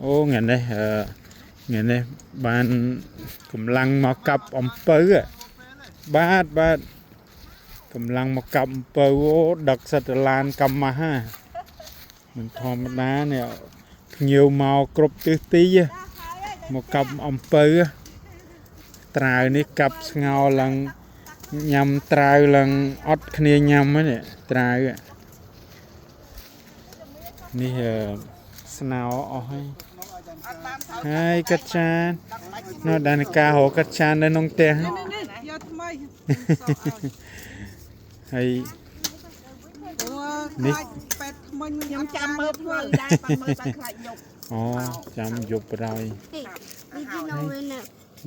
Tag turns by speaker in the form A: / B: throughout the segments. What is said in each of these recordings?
A: អូថ្ងៃនេះអឺថ្ងៃនេះបានកម្លាំងមកកាប់អំពៅហ៎បាទបាទកម្លាំងមកកាប់អំពៅអូដឹកសិតឡានកម្មម៉ាស់ហ่าមិនធម្មតានេះភ្ញៀវមកគ្រប់ទិសទីហ៎មកកាប់អំពៅហ៎ត្រាវនេះកាប់ស្ងោរឡើងញ៉ាំត្រាវឡើងអត់គ្នាញ៉ាំហ្នឹងនេះត្រាវហ៎នេះអឺស្នោអស់ហើយ ហើយកកាត់ចាននៅដានការរកកាត់ចាននៅក្នុងផ្ទះ
B: នេះនេះយកថ្មី
A: ហើយ
B: នេះពេទ្យថ្មិញ
C: ខ្ញុំចាំមើលផ្លូវដែរប៉ាមើលតែខ្លាចយប់
A: អូចាំយប់ប្រហើយ
D: Did you know when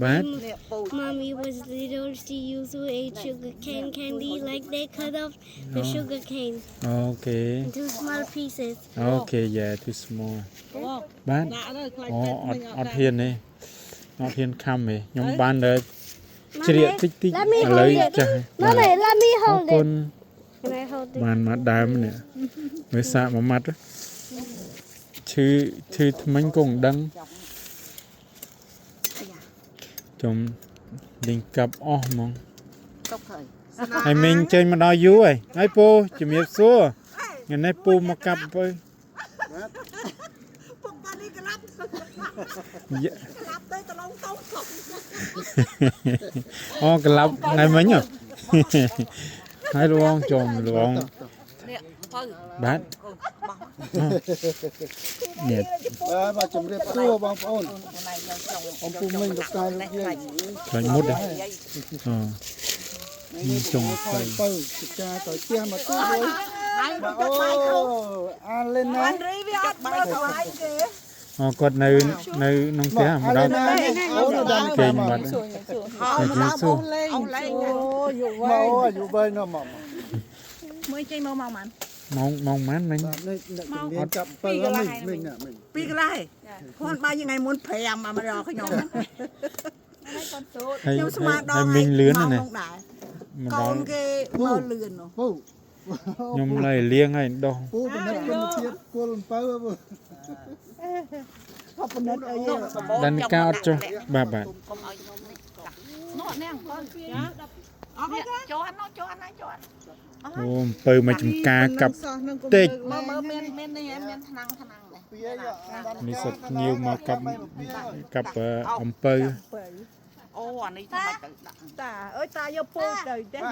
A: បាទ
C: នេះពូ
D: Mommy was little, she used to eat sugar cane candy? Like they cut off the sugar cane
A: Okay.
D: into small pieces.
A: Okay, yeah, too small. បាទ
B: ដាក់ទៅខ្លាច
A: អូ
B: ពេទ្យ
A: អត់
B: ថ្មិញ
A: អត់ហ៊ានទេអត់ហ៊ានខំទេខ្ញុំបានតែជ្រៀកតិចតិច
D: Let me
A: ឥឡូវ
D: hold it.
A: ចាស់បាទ
D: Mommy, let me
A: អរ
D: hold
A: គុណ
D: it. Can I hold it?
A: បានមកដើមនេះមើលសាកមួយម៉ាត់ឈឺឈឺថ្មិញគង់ដឹងចំលេងកាប់អស់ហ្មង
C: ទុកហើយ
A: ហើយមីងចេញមកដល់យូរហើយហើយពូជំរាបសួរថ្ងៃនេះពូមកកាប់ពៅ
C: ពុកប៉ានេះក្លាប់
A: យ៉ា
C: ក្លាប់ទៅតឡងតោសុក
A: អូក្លាប់ថ្ងៃមិញហ៎ ហើយលងចំលង
C: នេះពៅ
A: បាទ
C: កូនបោះ
A: នេះ
E: បាទបាទជំរាបសួរបងប្អូន
C: ខ្លួនឯងយកចង់
E: អំពូមីងលោកតាលោកយាយ
A: ខ្លាញ់មុតហ៎អូនេះចុង
E: ខ
A: ពៅ
E: ពៅសិកាទៅផ្ទះមកទូមួយ
C: ហើយ
E: បាទអូ
C: ទៅបាយគ្រូ
E: អាលេណា
C: អានរីវាអត់មើលស្លាយគេ
A: អូគាត់នៅនៅក្នុងផ្ទះមក
E: អាលេ
A: ដល់
E: ណានេះអូនដល់
A: គេងបាត់
C: ហោ
A: តែជំរាបសួរ
B: លេង
C: អស់លេង
B: អូយ
E: មក
B: វែង
E: អូអាយុវែងណាស់មក
C: មួយចេញមកមកម៉ាន
A: ម៉ោងម៉ោងម៉ានមិញ
E: បាទនេះអ្នកជំនាញកាប់ពៅហ្នឹងមីងណាមីង
C: ពីរកន្លះខ្លួនបាយថ្ងៃមុន5មករកខ្ញុំ
A: ហើយ
C: ខ្ញុំស្មានដល់
A: ហើយមីងលឿនណាស់ណា
C: ដែរ
A: មកដល់
C: កូនគេមកលឿននោះ
E: ពូ
A: ខ្ញុំឡើយលៀងហើយដោះ
E: ពូពិនិត្យគុណភាពគល់អំពៅពូ
C: ក៏ពិនិត្យអី
A: ដានការអត់ចុះបាទបាទ
C: កុំឲ្យខ្ញុំនេះនោះនាងបើអស់ចូលអានោះចូលអាណាចូល
A: អូអំពៅមកចំការកាប់
B: សោះនឹងកុំ
A: តិច
C: មើលមើលមានមាននេះមានថ្នាំងថ្នាំងនេះ
E: ពីអី
A: នេះសុទ្ធញៀវមកកាប់កាប់អំពៅ
C: អូអានេះធ្វើម៉េចទៅដាក់
B: តាអើយតាយកពូទៅទេ